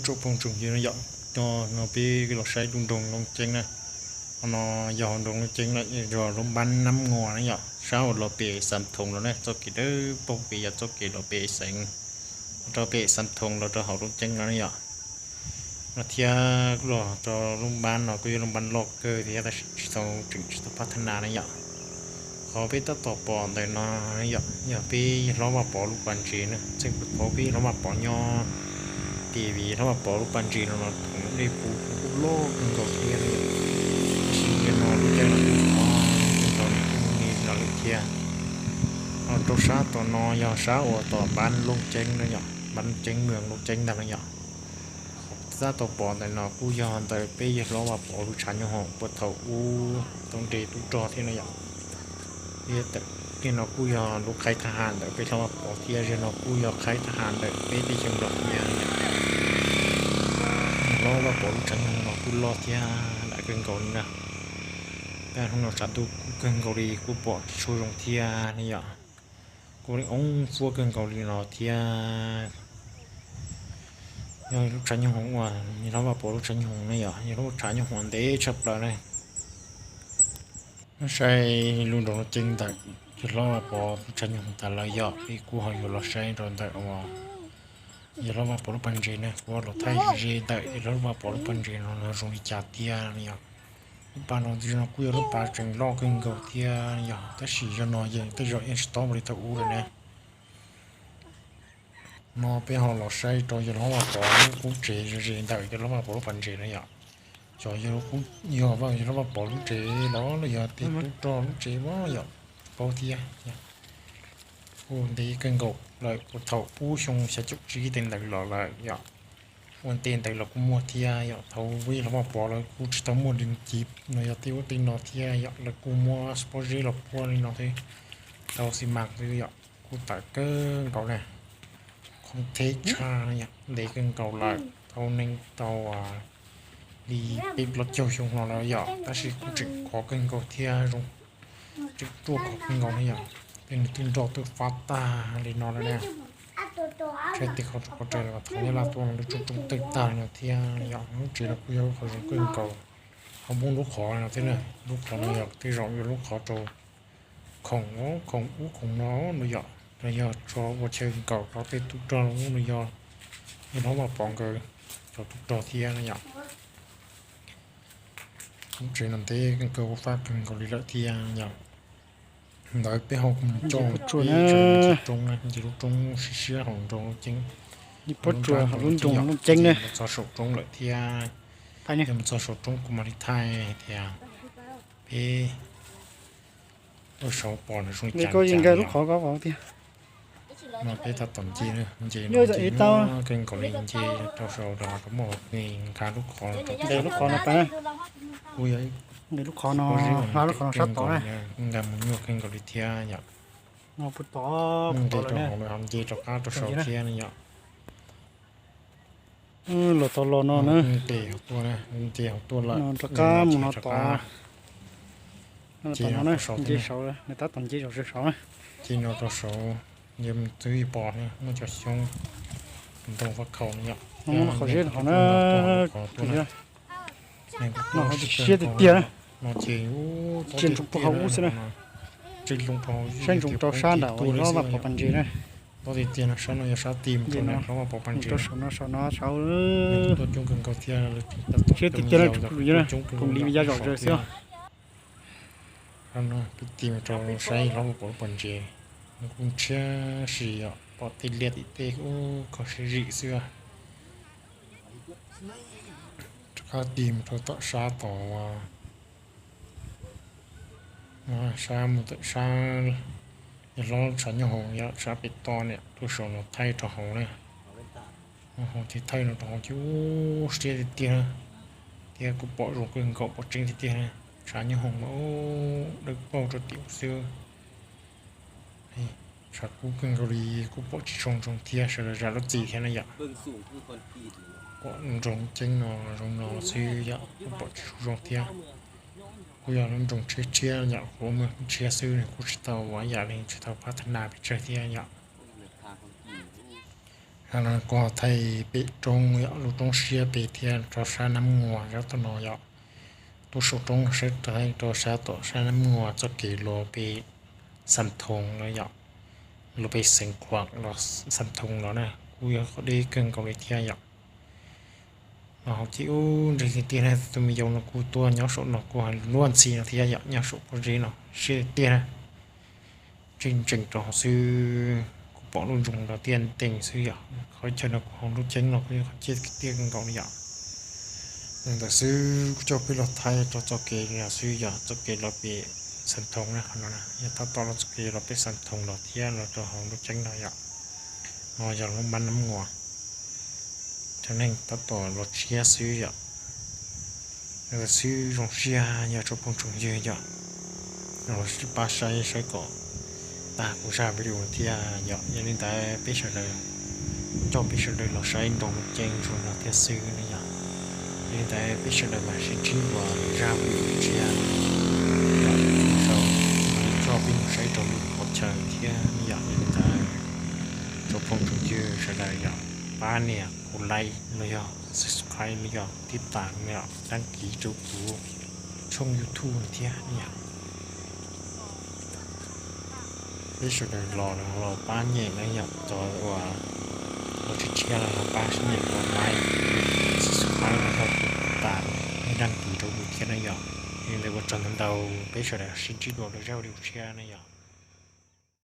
Tsoom phooj tsoom ywg na yom, no peb los saib lub nroog Looj Ceeb na. Qhov no yog hauv nroog Looj Ceeb na, yog lub npab Nab Ngos na yom, sab uas los pem Xav Thoom los na, txoj kev dawb paug pem yog txoj kev los pem xeev, rau pem Xav Thoom los rau hauv Looj Ceeb no na yom. No thiab kuj los rau lub npab no kuj yog lub npab loj kawg thiab tab sis tsis tau tseem tsis tau phab thab nas na yom. Qhov peb tab tom pom ntawm no yog peb yawg hlob Vaj Pov lub pas ntses na, txheej puag thaum peb yawg hlob Vaj Pov nyob, ces yawg hlob Vaj Pov lub pas ntses no los thoom dej puv kuj loj kawg nkaus thiab. Tab sis yog no lub caij no kuj tsis tau li no lawm thiab. Ho rau sab tom no yog sab uas tom npab Looj Ceeb na yom, npab Looj Ceeb, moos Looj Ceeb ntag na yom. Tab tom pom ntawm no kuj yog ntawm peb yawg hlob Vaj Pov lub tshav nyooj hoom puag thaum ub tau nres tub rog thiab na yom. Thiab tej no kuj yog lub qhaib thab has ntawm peb hlob Vaj Pov thiab, zej no kuj yog qhaib thab has ntawm peb teb chaws Nplog thiab. Hlob Vaj Pov lub tshav nyooj hoom no kuj loj thiab lam kawg nkaus li na. Tab hnub no tshav ntuj kub kawg nkaus li kuj pom tsis tshua zoo thiab ne yom. Kuj li oob fuab kawg nkaus li no thiab. Yog lub tshav nyooj hoom uas yawg hlob Vaj Pov lub tshav nyooj hoom ne yom, yog lub tshav nyooj hoom ntev tshaj plaws ne. Saib lub nroog Looj Ceeb ntawm yawg hlob Vaj Pov lub tshav nyooj hoom tas lawm yom, peb kuj ho yuav los saib rau ntawm uas yawg hlob Vaj Pov lub pas ntses ne, kuv los thaij ze ntawm yawg hlob Vaj Pov lub pas ntses no zoo li cas thiab yom. Lub pas no no kuj yog lub pas tseem loj kawg nkaus thiab yom, tab sis yog no yeej tej zaum yeej tsis tob npaum li thaum ub lawm ne. No peb ho los saib rau yawg hlob Vaj Pov lub qub tsev ze ntawm yawg hlob Vaj Pov lub pas ntses na yom. Cov yog, yog yawg hlob Vaj Pov lub tsev los los yog tej tub rog lub tsev mas yom, paub thiab. Kuj ntev kawg nkaus lawm, puag thaum ub xyoo xya caum tsib tej ntawd los lawm yom. Ua ntej ntawd los kuj muaj thiab yom, thaum ub yawg hlob Vaj Pov lawv kuj tsis tau muaj dej ci no yog tej ub tej no thiab yom, lawv kuj muab pob zeb los puab li no thiab, tau xi mas xwb yom, kuj tawm kawg nkaus na. Qhov theb tshaj yom, ntev kawg nkaus lawm, tau nees tau li peb plaub caug xyoo no lawm yom, tab sis kuj tseem khov kawg nkaus thiab zoo, tseem ruaj khov kawg nkaus na yom. Tej nws twb nroj twb fab tag li no lawm na. Saib tej qhov tsev los thov nyob laj tuaj lub tsob roob tawg tag no thiab yom, lub tsev los kuj yog lub qhov zoo kawg nkaus. Ho muaj lub qhov no thiab na, lub qhov no yog tej zaum yog lub qhov rau khoom, khoom ub khoom no no yom, los yog tso ua chaw nkaum rau tej tub rog no yog yawg hlob Vaj Pov nkawd cov tub rog thiab no yom. Lub tsev no ntev kawg nkaus, fab kawg nkaus li lawm thiab yom. Ntawd peb ho mus coj mus roob na, nce lub roob siab siab hauv nroog Looj Ceeb, lub nroog Looj Ceeb na, mus txog saum roob lawm thiab. Yog mus txog saum roob kuv mam li thaij tias peb tuaj saud pom nws zoo li cas. No peb tab tom nce, nce no nce nyuaj kawg nkaus li, nce rau saud los rau muaj nqa lub qhov rau, kuj yog ib pob zeb uas ntev kawg nkaus li, nqa mus nyuaj kawg nkaus li thiab yom. Nce rau hauv lawm ho nce rov qab rau saud thiab yom. Los tau los no na, nce hauv tuaj, nce hauv tuaj lawm, rov qab mus no tod. Nce no rau saud, nce no rau saud, nce mus twb pom muaj cov xyoob ntoo fab khaum no yom. Qhov zeb hauv na, no tsis siab tiag tiag na. No ces tsiaj ntsoov puag hauv ub xwb na. Saib ntsoov rau sab nram uas yawg hlob Vaj Pov pas ntses na. Tob tiag tiag no, sab no yog sab ti mus rau yawg hlob Vaj Pov pas ntses, rau saum no, saum no saud. Tuaj coob kawg nkaus thiab, siab tiag tiag na, coob kawg nkaus li, ya zaum zawg xwb. Peb ti mus rau saib hlob Vaj Pov lub pas ntses, kuj ntshiab si yom, pom tej liaj tim tej ub kho siab zim xwb. Rov qab ti mus rau tom sab tom sab mus tom sab yawg hlob tshav nyooj hoom yom, sab pem toj niam tuaj saum no thaij rau hauv na. Hauv ces thaij no rau hauv ces ub siab tiag tiag na, thiab kuj pom zoo kawg nkaus, pom tseeb tiag tiag na. Tshav nyooj hoom mas dawb paug rau tim ub xwb. Tshav kub kawg nkaus li, kuj pom tsis zoo zoo thiab, sawv daws zam lub txim thiab na yom. Pom nroog Ceeb no zoo no xwb yom, kuj pom tsis zoo zoo thiab. Kuj yog lub nroog tshiab tshiab yom, kuj muaj tshiab xwb, kuj tsis tau ua yam li tsis tau phab thab nas pes tsawg thiab yom. Kuv ho thaij pem roob yom, lub roob siab pem thiab rau sab Nab Muas sab tom no yom. Tuaj saum roob no saib, rau sab tom sab Nab Muas txoj kev los pem Xam Thoos no yom, los pem Xeev Khuam los Xam Thoos los na, kuj yog qhov deb kawg nkaus li thiab yom. Mas hauv ces ub ntseg tiag tiag na, tus me yau no kuj tuaj nyob saum no kuj hais luag ntxhi no thiab yom, nyob saum pob zeb no siab tiag na. Tseem ntsees rau hauv xwb, kuv pom lub nroog nrov tiaj ntees xwb yom. Qhov chaw no kuv hauv lub ceeb no kuj yog qhov ciaj tiaj kawg nkaus li yom. Li ntawd xwb kuv coj peb los thaij rau txoj kev no xwb yom, txoj kev los pem Xam Thoos na, qhov no na yog tab tom los txoj kev los pem Xam Thoos los thiab los rau hauv lub ceeb no yom. No yog lub npab Nab Muas, cov neeg tab tom los tshiab xwb yom. Li ntawd xwb zoo siab yog tsoom phooj tsoom ywg yom, los sib pab saib saib kom tag kuv zaj video thiab yom. Yog li ntawd peb sawv daws coj peb sawv daws los saib nroog ceeb ntsuag no thiab xwb ne yom. Yog li ntawd peb sawv daws mam sib ntsib dua zaj video tshiab yom, sau coj peb mus saib rau lwm qhov chaw thiab ne yom. Yog li ntawd tsoom phooj tsoom ywg sawv daws yom, pab nias kuv like los yog subscribe los yog tib tas los yog dab kiv rau kuv tshooj YouTube thiab ne yom. Peb sawv daws los los pab nyem na yom, cov uas los tshiab tshiab los pab sib nyem los like, subscribe los yog tib tas, dab kiv rau kuv thiab na yom. Li ntawd ua tsaug ntau ntau, peb sawv daws sib ntsib dua lwm zaj video tshiab na yom.